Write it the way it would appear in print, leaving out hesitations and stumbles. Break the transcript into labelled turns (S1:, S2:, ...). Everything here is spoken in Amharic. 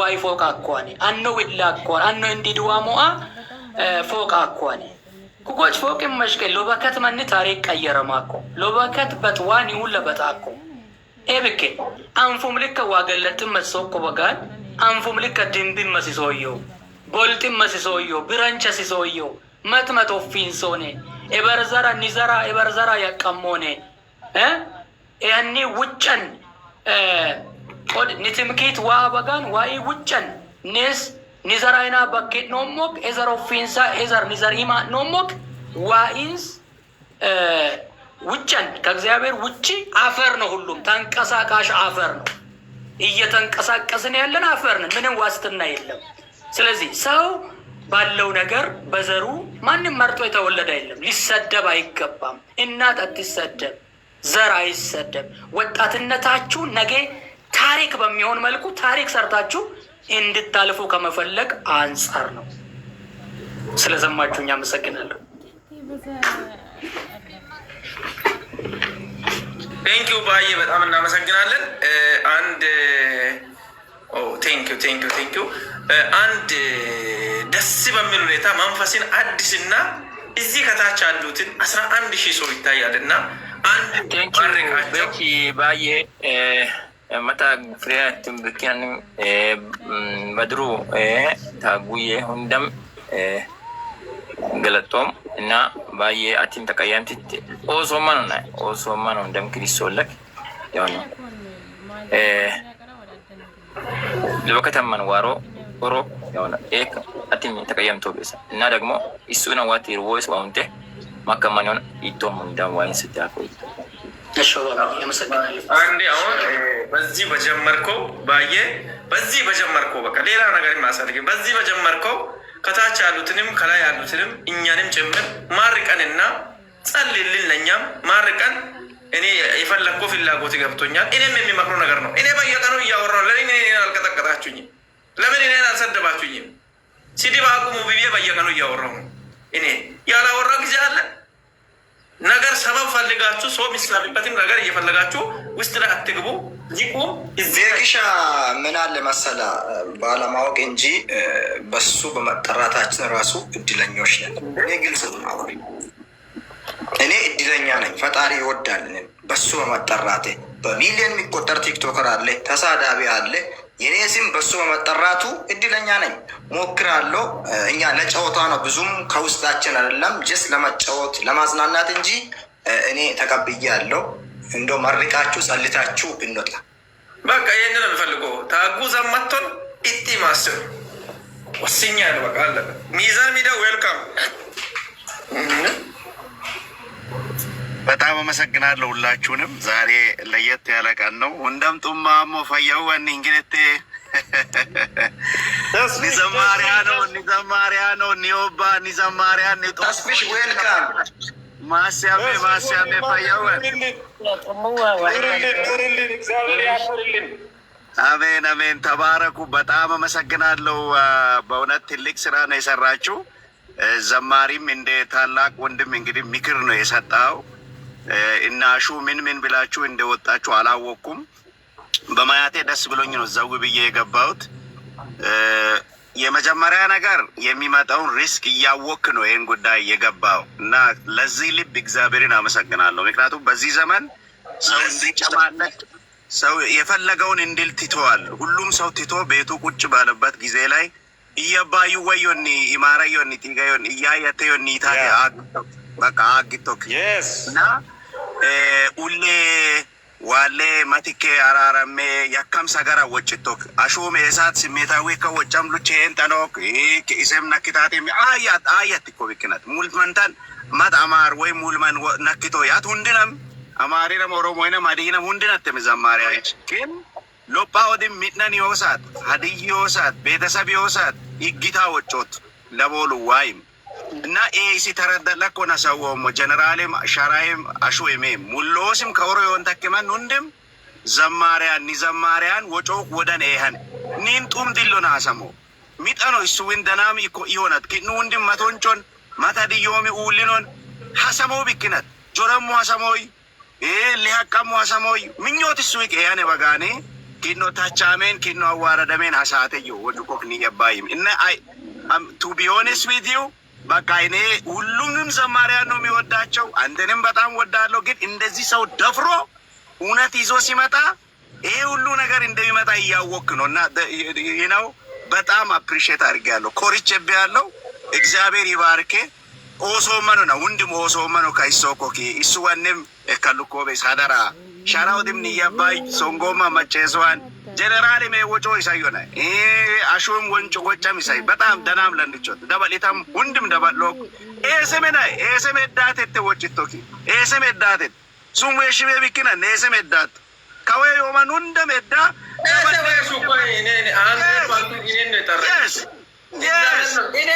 S1: ዋይ ፎቃ አኳኒ አኖ ዊላ አኳን አኖ እንዲድዋ ሞአ ፎቃ አኳኒ ኩጎች ፎቅ መሽቀ ሎበከት መን ታሪክ ቀየረማኮ ሎበከት በትዋን ይሁን ለበጣኮ ኤብኬ አንፉም ልከ ዋገለጥም መሶኮ በጋን አንፉም ልከ ድንብን መሲሶዮ ጎልጥም መሲሶዮ ብረንቸ ሲሶዮ መትመት ኦፊንሶኔ ኤበርዘራ ኒዘራ ኤበርዘራ ያቀሞኔ ያኒ ውጨን ንትምኪት ዋ በጋን ዋኢ ውጨን ኔስ ኒዘራይና በኬ ኖሞክ ኤዘር ኦፊንሳ ኤዘር ኒዘር ኢማ ኖሞክ ዋኢንስ ውጨን ከእግዚአብሔር ውጪ አፈር ነው። ሁሉም ተንቀሳቃሽ አፈር ነው። እየተንቀሳቀስን ያለን አፈር ነን። ምንም ዋስትና የለም። ስለዚህ ሰው ባለው ነገር በዘሩ ማንም መርጦ የተወለደ የለም። ሊሰደብ አይገባም። እናት አትሰደብ፣ ዘር አይሰደብ። ወጣትነታችሁ ነገ ታሪክ በሚሆን መልኩ ታሪክ ሰርታችሁ እንድታልፉ ከመፈለግ አንጻር ነው። ስለሰማችሁኝ አመሰግናለሁ።
S2: Thank you ባዬ፣ በጣም እናመሰግናለን። አንድ thank you, thank you, thank you። አንድ ደስ በሚል ሁኔታ መንፈስን አዲስና እዚህ ከታች ያሉትን 11,000 ሰው ይታያል እና አንድ
S3: ቤኪ ባዬ መታ ፍሬያትን ብኪያን በድሩ ታጉዬ ሁንደም ገለጦም እና ባዬ አቲም ተቀያምቲት ኦሶማን ና ኦሶማን ሁንደም ክሪሶለክ የሆነ ለበከተማን ዋሮ ኦሮ የሆነ ኤክ አቲም ተቀያምቶ ቤሳ እና ደግሞ እሱና ዋቲ ርዎስ ዋውንቴ ማከማን የሆነ ኢቶም ሁንደም ዋይን ስታኮ።
S2: አንዴ አሁን በዚህ በጀመርከው ባየ፣ በዚህ በጀመርከው በቃ ሌላ ነገር ማሳልግ፣ በዚህ በጀመርከው ከታች ያሉትንም ከላይ ያሉትንም እኛንም ጭምር ማርቀንና ጸልይልን፣ ለእኛም ማርቀን። እኔ የፈለግከው ፍላጎት ገብቶኛል። እኔም የሚመክረው ነገር ነው። እኔ በየቀኑ እያወራሁ ለምን እኔን አልቀጠቀጣችሁኝም? ለምን እኔን አልሰደባችሁኝም? ስድብ አቁሙ ብዬ በየቀኑ እያወራሁ ነው። እኔ ያላወራው ጊዜ አለ? ነገር ሰበብ ፈልጋችሁ ሰው የሚሳብበትን ነገር እየፈለጋችሁ ውስጥ ላይ አትግቡ። ይቁም።
S4: ቤኪሻ ምን አለ መሰለ፣ ባለማወቅ እንጂ በሱ በመጠራታችን ራሱ እድለኞች ነን። እኔ ግልጽ ነው፣ እኔ እድለኛ ነኝ። ፈጣሪ ይወዳል በሱ በመጠራቴ። በሚሊዮን የሚቆጠር TikToker አለ፣ ተሳዳቢ አለ። የኔ ስም በሱ በመጠራቱ እድለኛ ነኝ። ሞክራለሁ። እኛ ለጨዋታ ነው፣ ብዙም ከውስጣችን አይደለም። Just ለመጫወት ለማዝናናት እንጂ እኔ ተቀብያለሁ። እንደው መርቃችሁ ጸልታችሁ እንወጣ።
S2: በቃ ይህንን ነው የምፈልገው። ታጉ ዘመቶን ኢቲ ማስብ ወስኛለሁ። በቃ አለቀ። ሚዛን ሚዲያ welcome።
S5: በጣም አመሰግናለሁ ሁላችሁንም። ዛሬ ለየት ያለ ቀን ነው። እንደምጡማሞ ፈየው ወኒ እንግዲህ ኒዘማሪያ ነው ኒዘማሪያ ነው ኒዮባ ኒዘማሪያ።
S4: ተስፊሽ welcome።
S5: ማስያሜ ማስያሜ ፈየወን። አሜን አሜን። ተባረኩ። በጣም አመሰግናለሁ። በእውነት ትልቅ ስራ ነው የሰራችሁ። ዘማሪም እንደ ታላቅ ወንድም እንግዲህ ምክር ነው የሰጠው። እና ሹ ምን ምን ብላችሁ እንደወጣችሁ አላወቅኩም። በማያቴ ደስ ብሎኝ ነው ዘው ብዬ የገባሁት። የመጀመሪያ ነገር የሚመጣውን risk እያወክ ነው ይህን ጉዳይ የገባው እና ለዚህ ልብ እግዚአብሔርን አመሰግናለሁ። ምክንያቱም በዚህ ዘመን ሰው እንዲጨማለቅ ሰው የፈለገውን እንዲል ትተዋል። ሁሉም ሰው ትቶ ቤቱ ቁጭ ባለበት ጊዜ ላይ እየባዩ ወዮኒ ኢማራዮኒ ቲጋዮኒ እያየተዮኒ ታ በቃ አግቶክ እና ኡሌ ዋሌ መትኬ አራረሜ ያካም ሰገራ ወጭቶክ አሾሜ እሳት ስሜታዊ ከወጨም ሉቼ እንጠኖክ ኢሴም ነክታት አያት አያት እኮ ብክነት ሙልመንታን መት አማር ወይ ሙልመን ነክቶ ያት ሁንድነም አማሪነም ኦሮሞይነም ሀዲይነም ሁንድነትም ዘማሪያች ግን ሎጳ ወድም ሚድነን ዮሳት ሀዲይ ዮሳት ቤተሰብ ዮሳት ይጊታ ወጮት ለቦሉ ዋይም እና ኤሲ ተረደለኮ ነሰወሞ ጀነራሌም ሸራይም አሹሜ ሙሎስም ከወሮ ዮን ተክመን ሁንድም ዘማሪያን ኒ ዘማሪያን ወጮ ወደን ኤሀን ኒን ጡም ድሎ ናሰሞ ሚጠኖ እሱዊን ደናሚ እኮ ኢሆነት ኪኑ ሁንድም መቶንቾን መተድዮሚ ኡሊኖን ሀሰሞ ቢክነት ጆረሞ ሀሰሞይ ሊሀቀሞ ሀሰሞይ ምኞት እሱዊ ኤያኔ በጋኔ። ኪኖ ታቻሜን ኪኖ አዋረደሜን ሀሳተዮ ወድቆክኒ የባይም እና I to be honest with you፣ በቃ እኔ ሁሉንም ዘማሪያን ነው የሚወዳቸው። አንተንም በጣም ወዳለሁ። ግን እንደዚህ ሰው ደፍሮ እውነት ይዞ ሲመጣ ይሄ ሁሉ ነገር እንደሚመጣ እያወክ ነው እና ነው በጣም appreciate አድርጌያለሁ። ኮርቼብሃለሁ። እግዚአብሔር ይባርኬ። ኦሶመኑ ነው ወንድም ኦሶመኑ ከይሶኮኪ እሱ ወንም ከልኮቤ ሳደራ ሸራውድም ንያባይ ሶንጎማ መቼስዋን ጀነራል ሜ ወጮ ይሳዮነ አሹም ወንጮ ወጨም ይሳይ በጣም ደናም ለንቾት ደበሊታም ሁንድም ደበሎክ ኤሰሜና ኤሰሜ ዳቴት ወጭቶኪ ኤሰሜ ዳቴት ሱም ወሽቤ ቢኪና ኤሰሜ ዳት ከዌ ዮመን ሁንደም ዳ።
S2: እኔ